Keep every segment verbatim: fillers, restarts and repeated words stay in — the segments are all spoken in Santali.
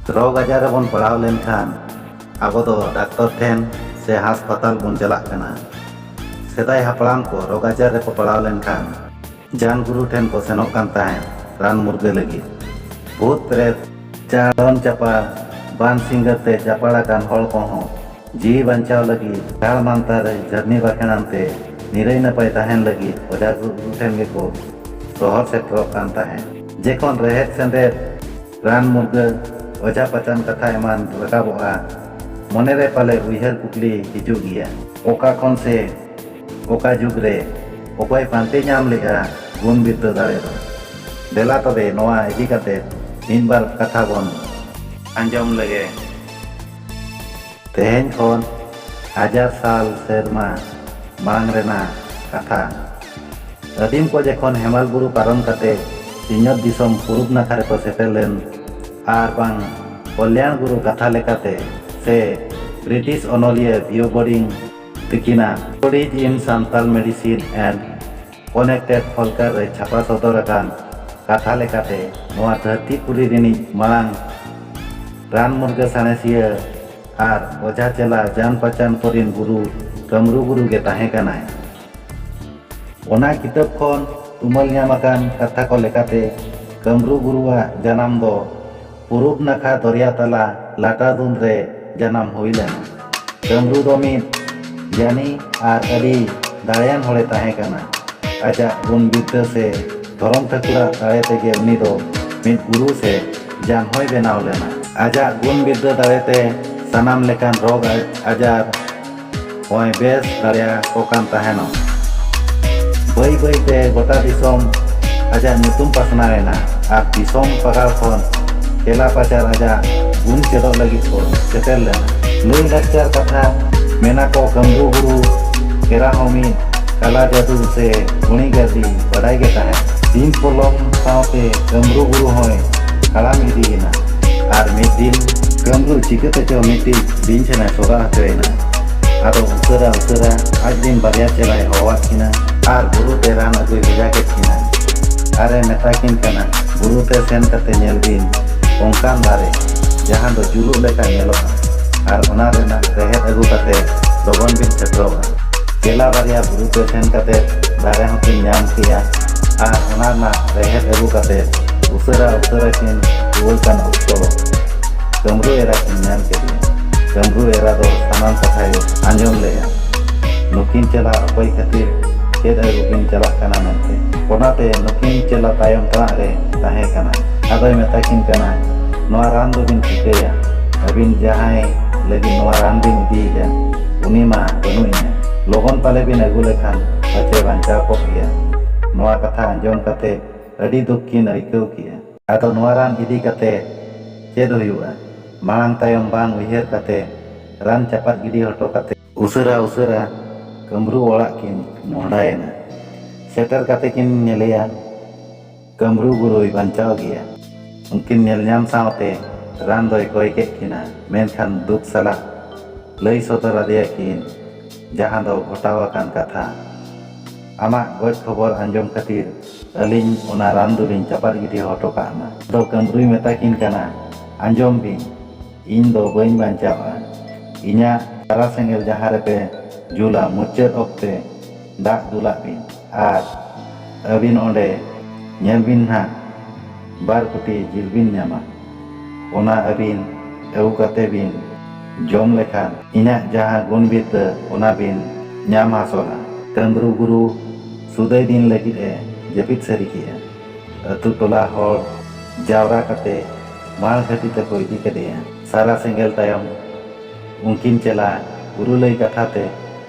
ᱨᱳᱜᱽ ᱟᱡᱟᱨ ᱨᱮᱵᱚᱱ ᱯᱟᱲᱟᱣ ᱞᱮᱱᱠᱷᱟᱱ ᱟᱵᱚ ᱫᱚ ᱰᱟᱠᱛᱚᱨ ᱴᱷᱮᱱ ᱥᱮ ᱦᱟᱥᱯᱟᱛᱟᱞ ᱵᱚᱱ ᱪᱟᱞᱟᱜ ᱠᱟᱱᱟ᱾ ᱥᱮᱫᱟᱭ ᱦᱟᱯᱲᱟᱢ ᱠᱚ ᱨᱳᱜᱽ ᱟᱡᱟᱨ ᱨᱮᱠᱚ ᱯᱟᱲᱟᱣ ᱞᱮᱱᱠᱷᱟᱱ ᱡᱟᱱ ᱜᱩᱨᱩ ᱴᱷᱮᱱ ᱠᱚ ᱥᱮᱱᱚᱜ ᱠᱟᱱ ᱛᱟᱦᱮᱸᱫ ᱨᱟᱱ ᱢᱩᱨᱜᱟᱹ ᱞᱟᱹᱜᱤᱫ᱾ ᱵᱷᱩᱛ ᱯᱨᱮᱛ, ᱪᱟᱲᱚᱱ ᱪᱟᱯᱟᱲ, ᱵᱟᱱ ᱥᱤᱸᱜᱟᱹᱨ ᱛᱮ ᱪᱟᱯᱟᱲ ᱟᱠᱟᱱ ᱦᱚᱲ ᱠᱚᱦᱚᱸ ᱡᱤᱣᱤ ᱵᱟᱧᱪᱟᱣ ᱞᱟᱹᱜᱤᱫ ᱡᱷᱟᱲ ᱢᱟᱱᱛᱟᱨ ᱡᱷᱟᱹᱨᱱᱤ ᱵᱟᱠᱷᱮᱬᱟᱱ ᱛᱮ ᱱᱤᱨᱟᱹᱭ ᱱᱟᱯᱟᱭ ᱛᱟᱦᱮᱱ ᱞᱟᱹᱜᱤᱫ ᱚᱡᱷᱟ ᱜᱩᱨᱩ ᱴᱷᱮᱱ ᱜᱮᱠᱚ ᱥᱚᱦᱚᱨ ᱥᱮᱴᱮᱨᱚᱜ ᱠᱟᱱ ᱛᱟᱦᱮᱸᱫ᱾ ᱡᱮᱠᱷᱚᱱ ᱨᱮᱦᱮᱫ ᱥᱮᱸᱫᱮᱫ ᱨᱟᱱ ᱢᱩᱨᱜᱟᱹ ᱚᱡᱷᱟ ᱯᱟᱪᱟᱱ ᱠᱟᱛᱷᱟ ᱮᱢᱟᱱ ᱨᱟᱠᱟᱵᱚᱜᱼᱟ, ᱢᱚᱱᱮᱨᱮ ᱯᱟᱞᱮ ᱩᱭᱦᱟᱹᱨ ᱠᱩᱠᱞᱤ ᱦᱤᱡᱩᱜ ᱜᱮᱭᱟ, ᱚᱠᱟ ᱠᱷᱚᱱ ᱥᱮ ᱚᱠᱟ ᱡᱩᱜᱽ ᱨᱮ ᱚᱠᱚᱭ ᱯᱟᱱᱛᱮ ᱧᱟᱢ ᱞᱮᱫᱼᱟ ᱜᱩᱱ ᱵᱤᱨᱫᱟᱹ ᱫᱟᱲᱮ ᱫᱚ? ᱫᱮᱞᱟ ᱛᱚᱵᱮ ᱱᱚᱣᱟ ᱤᱫᱤ ᱠᱟᱛᱮ ᱢᱤᱫ ᱵᱟᱨ ᱠᱟᱛᱷᱟ ᱵᱚᱱ ᱟᱸᱡᱚᱢ ᱞᱮᱜᱮ᱾ ᱛᱮᱦᱮᱧ ᱠᱷᱚᱱ ᱦᱟᱡᱟᱨ ᱥᱟᱞ ᱥᱮᱨᱢᱟ ᱢᱟᱲᱟᱝ ᱨᱮᱱᱟᱜ ᱠᱟᱛᱷᱟ᱾ ᱟᱹᱫᱤᱢ ᱠᱚ ᱡᱚᱠᱷᱚᱱ ᱦᱮᱢᱟᱞ ᱵᱩᱨᱩ ᱯᱟᱨᱚᱢ ᱠᱟᱛᱮ ᱥᱤᱧᱚᱛ ᱫᱤᱥᱚᱢ ᱯᱩᱨᱩᱵ ᱱᱟᱠᱷᱟ ᱨᱮᱠᱚ ᱥᱮᱴᱮᱨ ᱞᱮᱱ, ᱟᱨ ᱵᱟᱝ ᱠᱚᱞᱭᱟᱬ ᱜᱩᱨᱩ ᱠᱟᱛᱷᱟ ᱞᱮᱠᱟᱛᱮ ᱥᱮ ᱵᱨᱤᱴᱤᱥ ᱚᱱᱚᱞᱤᱭᱟᱹ ᱵᱤᱭᱳ boarding ᱛᱤᱠᱤᱱᱟᱜ Studies in Santal Medicine and Connected Folklore ᱨᱮ ᱪᱷᱟᱯᱟ ᱥᱚᱫᱚᱨ ᱟᱠᱟᱱ ᱠᱟᱛᱷᱟ ᱞᱮᱠᱟᱛᱮ, ᱱᱚᱣᱟ ᱫᱷᱟᱹᱨᱛᱤ ᱯᱩᱨᱤ ᱨᱤᱱᱤᱡ ᱢᱟᱲᱟᱝ ᱨᱟᱱ ᱢᱩᱨᱜᱟᱹ ᱥᱟᱬᱮᱥᱤᱭᱟᱹ ᱟᱨ ᱚᱡᱷᱟ ᱪᱮᱞᱟ ᱡᱟᱱ ᱯᱟᱪᱟᱱ ᱠᱚᱨᱤᱱ ᱜᱩᱨᱩ ᱠᱟᱹᱢᱨᱩ ᱜᱩᱨᱩ ᱜᱮ ᱛᱟᱦᱮᱸ ᱠᱟᱱᱟᱭ᱾ ᱚᱱᱟ ᱠᱤᱛᱟᱹᱵ ᱠᱷᱚᱱ ᱛᱩᱢᱟᱹᱞ ᱧᱟᱢ ᱟᱠᱟᱱ ᱠᱟᱛᱷᱟ ᱠᱚ ᱞᱮᱠᱟᱛᱮ, ᱠᱟᱹᱢᱨᱩ ᱜᱩᱨᱩᱣᱟᱜ ᱡᱟᱱᱟᱢ ᱫᱚ ᱯᱩᱨᱩᱵ ᱱᱟᱠᱷᱟ ᱫᱚᱨᱭᱟ ᱛᱟᱞᱟ ᱞᱟᱴᱟᱫᱩᱱ ᱨᱮ ᱡᱟᱱᱟᱢ ᱦᱩᱭ ᱞᱮᱱᱟ᱾ ᱠᱟᱹᱢᱨᱩ ᱫᱚ ᱢᱤᱫ ᱜᱮᱭᱟᱱᱤ ᱟᱨ ᱟᱹᱰᱤ ᱫᱟᱲᱮᱭᱟᱱ ᱦᱚᱲᱮ ᱛᱟᱦᱮᱸ ᱠᱟᱱᱟ᱾ ᱟᱡᱟᱜ ᱜᱩᱱ ᱵᱤᱨᱫᱟᱹ ᱥᱮ ᱫᱷᱚᱨᱚᱢ ᱴᱷᱟᱹᱠᱩᱨᱟᱜ ᱫᱟᱲᱮ ᱛᱮᱜᱮ ᱩᱱᱤ ᱫᱚ ᱢᱤᱫ ᱜᱩᱨᱩ ᱥᱮ ᱡᱟᱱᱦᱚᱭ ᱵᱮᱱᱟᱣ ᱞᱮᱱᱟ᱾ ᱟᱡᱟᱜ ᱜᱩᱱ ᱵᱤᱨᱫᱟᱹ ᱫᱟᱲᱮᱛᱮ ᱥᱟᱱᱟᱢ ᱞᱮᱠᱟᱱ ᱨᱳᱜᱽ ᱟᱡᱟᱨ ᱦᱚᱸᱭ ᱵᱮᱥ ᱫᱟᱲᱮᱭᱟᱠᱚ ᱠᱟᱱ ᱛᱟᱦᱮᱱᱚᱜ᱾ ᱵᱟᱹᱭ ᱵᱟᱹᱭᱛᱮ ᱜᱚᱴᱟ ᱫᱤᱥᱚᱢ ᱟᱡᱟᱜ ᱧᱩᱛᱩᱢ ᱯᱟᱥᱱᱟᱣ ᱮᱱᱟ ᱟᱨ ᱫᱤᱥᱚᱢ ᱯᱟᱲᱟ ᱠᱷᱚᱱ ᱪᱮᱞᱟ ᱯᱟᱪᱟᱨ ᱟᱡᱟᱜ ᱜᱩᱱ ᱪᱮᱫᱚᱜ ᱞᱟᱹᱜᱤᱫ ᱠᱚ ᱥᱮᱴᱮᱨ ᱞᱮᱱᱟ᱾ ᱞᱟᱹᱭ ᱞᱟᱠᱪᱟᱨ ᱠᱟᱛᱷᱟ ᱢᱮᱱᱟᱠᱚ, ᱠᱟᱹᱢᱨᱩ ᱜᱩᱨᱩ ᱮᱨᱟ ᱦᱚᱸ ᱢᱤᱫ ᱠᱟᱞᱟ ᱡᱟᱹᱫᱩ ᱥᱮ ᱜᱩᱬᱤ ᱜᱟᱹᱨᱰᱤ ᱵᱟᱰᱟᱭ ᱜᱮ ᱛᱟᱦᱮᱸᱫ᱾ ᱫᱤᱱ ᱯᱚᱞᱚᱢ ᱥᱟᱶᱛᱮ ᱠᱟᱹᱢᱨᱩ ᱜᱩᱨᱩ ᱦᱚᱸᱭ ᱦᱟᱲᱟᱢ ᱤᱫᱤᱭᱮᱱᱟ ᱟᱨ ᱢᱤᱫ ᱫᱤᱱ ᱠᱟᱹᱢᱨᱩ ᱪᱤᱠᱟᱹ ᱛᱮᱪᱚ ᱢᱤᱫᱴᱤᱡ ᱵᱤᱧ ᱴᱷᱮᱱᱮ ᱥᱚᱨᱟ ᱦᱚᱪᱚᱭᱮᱱᱟ᱾ ᱟᱫᱚ ᱩᱥᱟᱹᱨᱟ ᱩᱥᱟᱹᱨᱟ ᱟᱡ ᱨᱤᱱ ᱵᱟᱨᱭᱟ ᱪᱮᱞᱟᱭ ᱦᱚᱦᱚᱣᱟᱫ ᱠᱤᱱᱟ ᱟᱨ ᱵᱩᱨᱩ ᱛᱮ ᱨᱟᱱ ᱟᱹᱜᱩᱭ ᱵᱷᱮᱡᱟ ᱠᱮᱫ ᱠᱤᱱᱟ᱾ ᱟᱨᱮ ᱢᱮᱛᱟ ᱠᱤᱱ ᱠᱟᱱᱟ, ᱵᱩᱨᱩ ᱛᱮ ᱥᱮᱱ ᱠᱟᱛᱮ ᱧᱮᱞ ᱵᱤᱱ, ᱚᱱᱠᱟᱱ ᱫᱟᱨᱮ ᱡᱟᱦᱟᱸ ᱫᱚ ᱡᱩᱞᱩᱜ ᱞᱮᱠᱟ ᱧᱮᱞᱚᱜᱼᱟ, ᱟᱨ ᱚᱱᱟ ᱨᱮᱱᱟᱜ ᱨᱮᱦᱮᱫ ᱟᱹᱜᱩ ᱠᱟᱛᱮ ᱞᱚᱜᱚᱱ ᱵᱤᱱ ᱥᱮᱴᱮᱨᱚᱜᱼᱟ᱾ ᱪᱮᱞᱟ ᱵᱟᱨᱭᱟ ᱵᱩᱨᱩ ᱛᱮ ᱥᱮᱱ ᱠᱟᱛᱮ ᱫᱟᱨᱮ ᱦᱚᱸᱠᱤᱱ ᱧᱟᱢ ᱠᱮᱜᱼᱟ, ᱟᱨ ᱚᱱᱟ ᱨᱮᱱᱟᱜ ᱨᱮᱦᱮᱫ ᱟᱹᱜᱩ ᱠᱟᱛᱮ ᱩᱥᱟᱹᱨᱟ ᱩᱥᱟᱹᱨᱟ ᱠᱤᱱ ᱨᱩᱣᱟᱹᱲ ᱠᱟᱱ ᱚᱠᱛᱚ ᱠᱟᱹᱢᱨᱩ ᱮᱨᱟ ᱠᱤᱱ ᱧᱟᱢ ᱠᱮᱫᱮᱭᱟ᱾ ᱠᱟᱹᱢᱨᱩ ᱮᱨᱟ ᱫᱚ ᱥᱟᱱᱟᱢ ᱠᱟᱛᱷᱟᱭ ᱟᱸᱡᱚᱢ ᱞᱮᱜᱼᱟ᱾ ᱱᱩᱠᱤᱱ ᱪᱮᱞᱟ ᱚᱠᱚᱭ ᱠᱷᱟᱹᱛᱤᱨ ᱪᱮᱫ ᱟᱹᱜᱩ ᱠᱤᱱ ᱪᱟᱞᱟᱜ ᱠᱟᱱᱟ ᱢᱮᱱᱛᱮ᱾ ᱚᱱᱟᱛᱮ ᱱᱩᱠᱤᱱ ᱪᱮᱞᱟ ᱛᱟᱭᱚᱢ ᱛᱟᱲᱟᱜ ᱨᱮ ᱛᱟᱦᱮᱸ ᱠᱟᱱᱟ᱾ ᱟᱫᱚᱭ ᱢᱮᱛᱟ ᱠᱤᱱ ᱠᱟᱱᱟ, "ᱱᱚᱣᱟ ᱨᱟᱱ ᱫᱚᱵᱤᱱ ᱪᱤᱠᱟᱹᱭᱟ? ᱟᱹᱵᱤᱱ ᱡᱟᱦᱟᱸᱭ ᱞᱟᱹᱜᱤᱫ ᱱᱚᱣᱟ ᱨᱟᱱ ᱵᱤᱱ ᱤᱫᱤᱭᱮᱫᱼᱟ, ᱩᱱᱤ ᱢᱟ ᱵᱟᱹᱱᱩᱜ ᱮᱭᱟ᱾ ᱞᱚᱜᱚᱱ ᱯᱟᱞᱮ ᱵᱤᱱ ᱟᱹᱜᱩ ᱞᱮᱠᱷᱟᱱ ᱯᱟᱪᱮ ᱵᱟᱧᱪᱟᱣ ᱠᱚᱜ ᱜᱮᱭᱟ᱾" ᱱᱚᱣᱟ ᱠᱟᱛᱷᱟ ᱟᱸᱡᱚᱢ ᱠᱟᱛᱮ ᱟᱹᱰᱤ ᱫᱩᱠ ᱠᱤᱱ ᱟᱹᱭᱠᱟᱹᱣ ᱠᱮᱜᱼᱟ᱾ ᱟᱫᱚ ᱱᱚᱣᱟ ᱨᱟᱱ ᱤᱫᱤ ᱠᱟᱛᱮ ᱪᱮᱫ ᱦᱩᱭᱩᱜᱼᱟ? ᱢᱟᱲᱟᱝ ᱛᱟᱭᱚᱢ ᱵᱟᱝ ᱩᱭᱦᱟᱹᱨ ᱠᱟᱛᱮ ᱨᱟᱱ ᱪᱟᱯᱟᱫ ᱜᱤᱰᱤ ᱦᱚᱴᱚ ᱠᱟᱛᱮ ᱩᱥᱟᱹᱨᱟ ᱩᱥᱟᱹᱨᱟ ᱠᱟᱹᱢᱨᱩ ᱚᱲᱟᱜ ᱠᱤᱱ ᱢᱚᱦᱰᱟᱭᱮᱱᱟ᱾ ᱥᱮᱴᱮᱨ ᱠᱟᱛᱮ ᱠᱤᱱ ᱧᱮᱞᱮᱭᱟ, ᱠᱟᱹᱢᱨᱩ ᱜᱩᱨᱩᱭ ᱵᱟᱧᱪᱟᱣ ᱜᱮᱭᱟ᱾ ᱩᱱᱠᱤᱱ ᱧᱮᱞ ᱧᱟᱢ ᱥᱟᱶᱛᱮ ᱨᱟᱱ ᱫᱚᱭ ᱠᱚᱭ ᱠᱮᱫ ᱠᱤᱱᱟ, ᱢᱮᱱᱠᱷᱟᱱ ᱫᱩᱠ ᱥᱟᱞᱟᱜ ᱞᱟᱹᱭ ᱥᱚᱫᱚᱨ ᱟᱫᱮᱭᱟ ᱠᱤᱱ ᱡᱟᱦᱟᱸ ᱫᱚ ᱜᱷᱚᱴᱟᱣ ᱟᱠᱟᱱ ᱠᱟᱛᱷᱟ᱾ "ᱟᱢᱟᱜ ᱜᱚᱡ ᱠᱷᱚᱵᱚᱨ ᱟᱸᱡᱚᱢ ᱠᱷᱟᱹᱛᱤᱨ ᱟᱹᱞᱤᱧ ᱚᱱᱟ ᱨᱟᱱ ᱫᱚᱞᱤᱧ ᱪᱟᱯᱟᱫ ᱜᱤᱰᱤ ᱦᱚᱴᱚ ᱠᱟᱜ ᱢᱟ᱾" ᱟᱫᱚ ᱠᱟᱹᱢᱨᱩᱭ ᱢᱮᱛᱟ ᱠᱤᱱ ᱠᱟᱱᱟ, "ᱟᱸᱡᱚᱢ ᱵᱤᱱ, ᱤᱧ ᱫᱚ ᱵᱟᱹᱧ ᱵᱟᱧᱪᱟᱣᱜᱼᱟ᱾ ᱤᱧᱟᱹᱜ ᱥᱟᱨᱟ ᱥᱮᱸᱜᱮᱞ ᱡᱟᱦᱟᱸ ᱨᱮᱯᱮ ᱡᱩᱞᱟ, ᱢᱩᱪᱟᱹᱫ ᱚᱠᱛᱮ ᱫᱟᱜ ᱫᱩᱞᱟᱜ ᱵᱤᱱ, ᱟᱨ ᱟᱹᱵᱤᱱ ᱚᱸᱰᱮ ᱧᱮᱞ ᱵᱤᱱ ᱱᱟᱦᱟᱜ ᱵᱟᱨ ᱠᱩᱴᱤ ᱡᱤᱞ ᱵᱤᱱ ᱧᱟᱢᱟ᱾ ᱚᱱᱟ ᱟᱹᱵᱤᱱ ᱟᱹᱜᱩ ᱠᱟᱛᱮ ᱵᱤᱱ ᱡᱚᱢ ᱞᱮᱠᱷᱟᱱ ᱤᱧᱟᱹᱜ ᱡᱟᱦᱟᱸ ᱜᱩᱱ ᱵᱤᱨᱫᱟᱹ, ᱚᱱᱟ ᱵᱤᱱ ᱧᱟᱢ ᱦᱟᱥᱚᱞᱟ᱾" ᱠᱟᱹᱢᱨᱩ ᱜᱩᱨᱩ ᱥᱩᱫᱟᱹᱭ ᱫᱤᱱ ᱞᱟᱹᱜᱤᱫ ᱮ ᱡᱟᱹᱯᱤᱫ ᱥᱟᱹᱨᱤ ᱠᱮᱜᱼᱟ᱾ ᱟᱹᱛᱩ ᱴᱚᱞᱟ ᱦᱚᱲ ᱡᱟᱣᱨᱟ ᱠᱟᱛᱮ ᱢᱟᱲ ᱜᱷᱟᱹᱴᱤ ᱛᱮᱠᱚ ᱤᱫᱤ ᱠᱮᱫᱮᱭᱟ᱾ ᱥᱟᱨᱟ ᱥᱮᱸᱜᱮᱞ ᱛᱟᱭᱚᱢ ᱩᱱᱠᱤᱱ ᱪᱮᱞᱟ ᱜᱩᱨᱩ ᱞᱟᱹᱭ ᱠᱟᱛᱷᱟ ᱛᱮ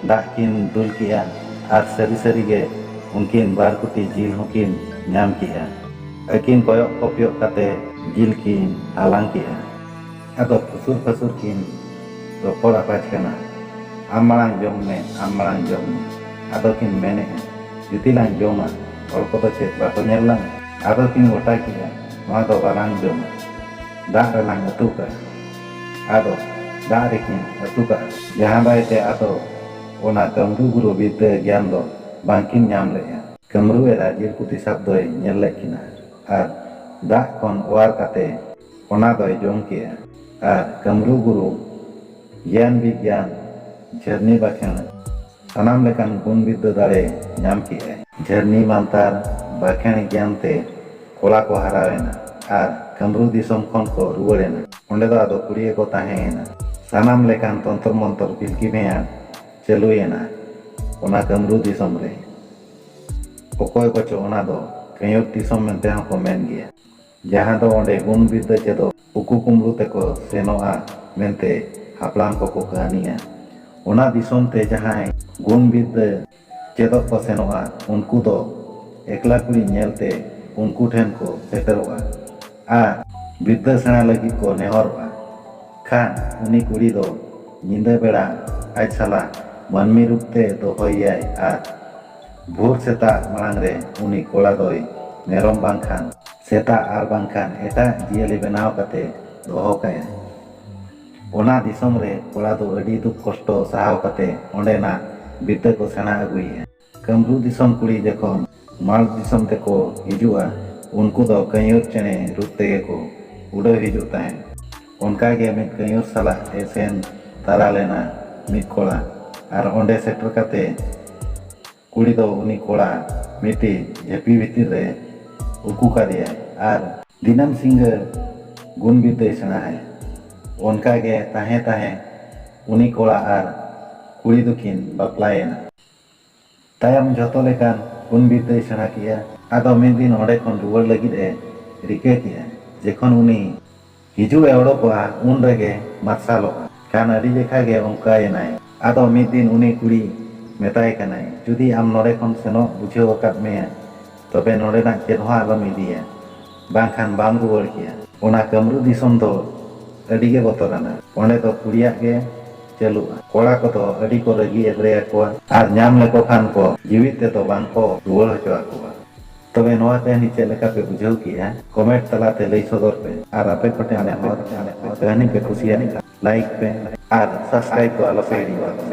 ᱫᱟᱜ ᱠᱤᱱ ᱫᱩᱞ ᱠᱮᱜᱼᱟ, ᱟᱨ ᱥᱟᱹᱨᱤ ᱥᱟᱹᱨᱤ ᱜᱮ ᱩᱱᱠᱤᱱ ᱵᱟᱨ ᱠᱩᱴᱤ ᱡᱤᱞ ᱦᱚᱸᱠᱤᱱ ᱧᱟᱢ ᱠᱮᱜᱼᱟ᱾ ᱟᱹᱠᱤᱱ ᱠᱚᱭᱚᱜ ᱠᱚᱯᱭᱚᱜ ᱠᱟᱛᱮ ᱡᱤᱞ ᱠᱤᱱ ᱦᱟᱞᱟᱝ ᱠᱮᱜᱼᱟ᱾ ᱟᱫᱚ ᱯᱷᱩᱥᱩᱨ ᱯᱷᱟᱹᱥᱩᱨ ᱠᱤᱱ ᱨᱚᱯᱚᱲ ᱟᱯᱟᱪ ᱠᱟᱱᱟ, "ᱟᱢ ᱢᱟᱲᱟᱝ ᱡᱚᱢ ᱢᱮ, ᱟᱢ ᱢᱟᱲᱟᱝ ᱡᱚᱢ ᱢᱮ᱾" ᱟᱫᱚ ᱠᱤᱱ ᱢᱮᱱᱮᱜᱼᱟ, "ᱡᱩᱫᱤ ᱞᱟᱝ ᱡᱚᱢᱟ, ᱦᱚᱲ ᱠᱚᱫᱚ ᱪᱮᱫ ᱵᱟᱠᱚ ᱧᱮᱞ ᱞᱟᱝ?" ᱟᱫᱚ ᱠᱤᱱ ᱜᱚᱴᱟ ᱠᱮᱜᱼᱟ, "ᱱᱚᱣᱟ ᱫᱚ ᱵᱟᱞᱟᱝ ᱡᱚᱢᱟ, ᱫᱟᱜ ᱨᱮᱞᱟᱝ ᱟᱹᱛᱩ ᱠᱟᱜᱼᱟ᱾" ᱟᱫᱚ ᱫᱟᱜ ᱨᱮᱠᱤᱱ ᱟᱹᱛᱩ ᱠᱟᱜᱼᱟ᱾ ᱡᱟᱦᱟᱸ ᱫᱟᱭ ᱛᱮ ᱟᱫᱚ ᱚᱱᱟ ᱠᱟᱹᱢᱨᱩ ᱜᱩᱨᱩ ᱵᱤᱨᱫᱟᱹ ᱜᱮᱭᱟᱱ ᱫᱚ ᱵᱟᱝᱠᱤᱱ ᱧᱟᱢ ᱞᱮᱜᱼᱟ᱾ ᱠᱟᱹᱢᱨᱩ ᱮᱨᱟ ᱡᱤᱞ ᱠᱩᱴᱤ ᱥᱟᱵ ᱫᱚᱭ ᱧᱮᱞ ᱞᱮᱫ ᱠᱤᱱᱟ ᱟᱨ ᱫᱟᱜ ᱠᱷᱚᱱ ᱚᱣᱟᱨ ᱠᱟᱛᱮ ᱚᱱᱟ ᱫᱚᱭ ᱡᱚᱢ ᱠᱮᱜᱼᱟ᱾ ᱟᱨ ᱠᱟᱹᱢᱨᱩ ᱜᱩᱨᱩ ᱜᱮᱭᱟᱱ ᱵᱤᱜᱽᱭᱟᱱ, ᱡᱷᱟᱹᱨᱱᱤ ᱵᱟᱠᱷᱮᱬ, ᱥᱟᱱᱟᱢ ᱞᱮᱠᱟᱱ ᱜᱩᱱ ᱵᱤᱨᱫᱟᱹ ᱫᱟᱲᱮ ᱧᱟᱢ ᱠᱮᱫᱼᱟᱭ᱾ ᱡᱷᱟᱹᱨᱱᱤ ᱢᱟᱱᱛᱟᱨ ᱵᱟᱠᱷᱮᱬ ᱜᱮᱭᱟᱱ ᱛᱮ ᱠᱚᱲᱟ ᱠᱚ ᱦᱟᱨᱟᱣᱮᱱᱟ ᱟᱨ ᱠᱟᱹᱢᱨᱩ ᱫᱤᱥᱚᱢ ᱠᱷᱚᱱ ᱠᱚ ᱨᱩᱣᱟᱹᱲᱮᱱᱟ᱾ ᱚᱸᱰᱮ ᱫᱚ ᱟᱫᱚ ᱠᱩᱲᱤ ᱜᱮᱠᱚ ᱛᱟᱦᱮᱸᱭᱮᱱᱟ᱾ ᱥᱟᱱᱟᱢ ᱞᱮᱠᱟᱱ ᱛᱚᱱᱛᱚᱨ ᱢᱚᱱᱛᱚᱨ ᱵᱤᱞᱠᱤ ᱵᱷᱮᱭᱟᱱ ᱪᱟᱹᱞᱩᱭᱮᱱᱟ ᱚᱱᱟ ᱠᱟᱹᱢᱨᱩ ᱫᱤᱥᱚᱢ ᱨᱮ᱾ ᱚᱠᱚᱭ ᱠᱚᱪᱚ ᱚᱱᱟ ᱫᱚ ᱠᱟᱹᱭᱩᱨ ᱫᱤᱥᱚᱢ ᱢᱮᱱᱛᱮ ᱦᱚᱸᱠᱚ ᱢᱮᱱ ᱜᱮᱭᱟ, ᱡᱟᱦᱟᱸ ᱫᱚ ᱚᱸᱰᱮ ᱜᱩᱱ ᱵᱤᱨᱫᱟᱹ ᱪᱮᱫᱚᱜ ᱩᱠᱩ ᱠᱩᱢᱵᱽᱲᱩ ᱛᱮᱠᱚ ᱥᱮᱱᱚᱜᱼᱟ ᱢᱮᱱᱛᱮ ᱦᱟᱯᱲᱟᱢ ᱠᱚᱠᱚ ᱠᱟᱹᱦᱱᱤᱭᱟ᱾ ᱚᱱᱟ ᱫᱤᱥᱚᱢ ᱛᱮ ᱡᱟᱦᱟᱸᱭ ᱜᱩᱱ ᱵᱤᱨᱫᱟᱹ ᱪᱮᱫᱚᱜ ᱠᱚ ᱥᱮᱱᱚᱜᱼᱟ, ᱩᱱᱠᱩ ᱫᱚ ᱮᱠᱞᱟ ᱠᱩᱲᱤ ᱧᱮᱞᱛᱮ ᱩᱱᱠᱩ ᱴᱷᱮᱱ ᱠᱚ ᱥᱮᱴᱮᱨᱚᱜᱼᱟ ᱟᱨ ᱵᱤᱨᱫᱟᱹ ᱥᱮᱬᱟ ᱞᱟᱹᱜᱤᱫ ᱠᱚ ᱱᱮᱦᱚᱨᱚᱜᱼᱟ᱾ ᱠᱷᱟᱱ ᱩᱱᱤ ᱠᱩᱲᱤ ᱫᱚ ᱧᱤᱫᱟᱹ ᱵᱮᱲᱟ ᱟᱡ ᱥᱟᱞᱟᱜ ᱢᱟᱹᱱᱢᱤ ᱨᱩᱯ ᱛᱮ ᱫᱚᱦᱚᱭᱮᱭᱟᱭ ᱟᱨ ᱵᱷᱳᱨ ᱥᱮᱛᱟᱜ ᱢᱟᱲᱟᱝ ᱨᱮ ᱩᱱᱤ ᱠᱚᱲᱟ ᱫᱚᱭ ᱢᱮᱨᱚᱢ ᱵᱟᱝᱠᱷᱟᱱ ᱥᱮᱛᱟ ᱟᱨ ᱵᱟᱝᱠᱷᱟᱱ ᱮᱴᱟᱜ ᱡᱤᱭᱟᱹᱞᱤ ᱵᱮᱱᱟᱣ ᱠᱟᱛᱮ ᱫᱚᱦᱚ ᱠᱟᱭᱟ᱾ ᱚᱱᱟ ᱫᱤᱥᱚᱢ ᱨᱮ ᱠᱚᱲᱟ ᱫᱚ ᱟᱹᱰᱤ ᱫᱩᱠ ᱠᱚᱥᱴᱚ ᱥᱟᱦᱟᱣ ᱠᱟᱛᱮ ᱚᱸᱰᱮᱱᱟᱜ ᱵᱤᱨᱫᱟᱹ ᱠᱚ ᱥᱮᱬᱟ ᱟᱹᱜᱩᱭᱮᱭᱟ᱾ ᱠᱟᱹᱢᱨᱩ ᱫᱤᱥᱚᱢ ᱠᱩᱲᱤ ᱡᱚᱠᱷᱚᱱ ᱢᱟᱲ ᱫᱤᱥᱚᱢ ᱛᱮᱠᱚ ᱦᱤᱡᱩᱜᱼᱟ, ᱩᱱᱠᱩ ᱫᱚ ᱠᱟᱹᱭᱩᱨ ᱪᱮᱬᱮ ᱨᱩᱯ ᱛᱮᱜᱮ ᱠᱚ ᱩᱰᱟᱹᱣ ᱦᱤᱡᱩᱜ ᱛᱟᱦᱮᱸᱫ᱾ ᱚᱱᱠᱟ ᱜᱮ ᱢᱤᱫ ᱠᱟᱹᱭᱩᱨ ᱥᱟᱞᱟᱜ ᱮ ᱥᱮᱱ ᱛᱟᱨᱟ ᱞᱮᱱᱟ ᱢᱤᱫ ᱠᱚᱲᱟ, ᱟᱨ ᱚᱸᱰᱮ ᱥᱮᱴᱮᱨ ᱠᱟᱛᱮ ᱠᱩᱲᱤ ᱫᱚ ᱩᱱᱤ ᱠᱚᱲᱟ ᱢᱤᱫᱴᱤᱡ ᱡᱷᱟᱹᱯᱤ ᱵᱷᱤᱛᱤᱨ ᱨᱮ ᱩᱠᱩ ᱠᱟᱫᱮᱭᱟᱭ ᱟᱨ ᱫᱤᱱᱟᱹᱢ ᱥᱤᱸᱜᱟᱹᱲ ᱜᱩᱱ ᱵᱤᱨᱫᱟᱹᱭ ᱥᱮᱬᱟ ᱟᱭᱟ᱾ ᱚᱱᱠᱟ ᱜᱮ ᱛᱟᱦᱮᱸ ᱛᱟᱦᱮᱸ ᱩᱱᱤ ᱠᱚᱲᱟ ᱟᱨ ᱠᱩᱲᱤ ᱫᱚᱠᱤᱱ ᱵᱟᱯᱞᱟᱭᱮᱱᱟ᱾ ᱛᱟᱭᱚᱢ ᱡᱷᱚᱛᱚ ᱞᱮᱠᱟᱱ ᱜᱩᱱ ᱵᱤᱨᱫᱟᱹᱭ ᱥᱮᱬᱟ ᱠᱮᱜᱼᱟ᱾ ᱟᱫᱚ ᱢᱤᱫ ᱫᱤᱱ ᱚᱸᱰᱮ ᱠᱷᱚᱱ ᱨᱩᱣᱟᱹᱲ ᱞᱟᱹᱜᱤᱫ ᱮ ᱨᱤᱠᱟᱹ ᱠᱮᱜᱼᱟ᱾ ᱡᱚᱠᱷᱚᱱ ᱩᱱᱤ ᱦᱤᱡᱩᱜ ᱮ ᱚᱰᱚᱠᱚᱜᱼᱟ, ᱩᱱ ᱨᱮᱜᱮ ᱢᱟᱨᱥᱟᱞᱚᱜᱼᱟ᱾ ᱠᱷᱟᱱ ᱟᱹᱰᱤ ᱡᱮᱠᱷᱟ ᱜᱮ ᱚᱱᱠᱟᱭᱮᱱᱟᱭ᱾ ᱟᱫᱚ ᱢᱤᱫ ᱫᱤᱱ ᱩᱱᱤ ᱠᱩᱲᱤ ᱢᱮᱛᱟᱭ ᱠᱟᱱᱟᱭ, "ᱡᱩᱫᱤ ᱟᱢ ᱱᱚᱰᱮ ᱠᱷᱚᱱ ᱥᱮᱱᱚᱜ ᱵᱩᱡᱷᱟᱹᱣ ᱟᱠᱟᱫ ᱢᱮᱭᱟ, ᱛᱚᱵᱮ ᱱᱚᱰᱮᱱᱟᱜ ᱪᱮᱫ ᱦᱚᱸ ᱟᱞᱚᱢ ᱤᱫᱤᱭᱟ, ᱵᱟᱝᱠᱷᱟᱱ ᱵᱟᱢ ᱨᱩᱣᱟᱹᱲ ᱠᱮᱭᱟ᱾" ᱚᱱᱟ ᱠᱟᱹᱢᱨᱩ ᱫᱤᱥᱚᱢ ᱫᱚ ᱟᱹᱰᱤ ᱜᱮ ᱵᱚᱛᱚᱨᱟᱱᱟ᱾ ᱚᱸᱰᱮ ᱫᱚ ᱠᱩᱲᱤᱭᱟᱜ ᱜᱮ ᱪᱟᱹᱞᱩᱜᱼᱟ᱾ ᱠᱚᱲᱟ ᱠᱚᱫᱚ ᱟᱹᱰᱤ ᱠᱚ ᱨᱟᱹᱜᱤ ᱮᱫᱽᱨᱮ ᱟᱠᱚᱣᱟ ᱟᱨ ᱧᱟᱢ ᱞᱮᱠᱚ ᱠᱷᱟᱱ ᱠᱚ ᱡᱤᱣᱤᱫ ᱛᱮᱫᱚ ᱵᱟᱝ ᱠᱚ ᱨᱩᱣᱟᱹᱲ ᱦᱚᱪᱚ ᱟᱠᱚᱣᱟ᱾ ᱛᱚᱵᱮ ᱱᱚᱣᱟ ᱠᱟᱹᱦᱱᱤ ᱪᱮᱫ ᱞᱮᱠᱟ ᱯᱮ ᱵᱩᱡᱷᱟᱹᱣ ᱠᱮᱜᱼᱟ? ᱠᱚᱢᱮᱱᱴ ᱛᱟᱞᱟᱛᱮ ᱞᱟᱹᱭ ᱥᱚᱫᱚᱨ ᱯᱮ᱾ ᱟᱨ ᱟᱯᱮ ᱠᱚᱴᱷᱮᱱ ᱱᱮᱦᱚᱨ, ᱠᱟᱹᱦᱱᱤ ᱯᱮ ᱠᱩᱥᱤᱭᱟᱜ ᱠᱷᱟᱱ ᱞᱟᱭᱤᱠ ᱯᱮ ᱟᱨ ᱥᱟᱵᱥᱠᱨᱟᱭᱤᱵ ᱫᱚ ᱟᱞᱚ ᱯᱮ ᱦᱤᱲᱤᱧᱟ᱾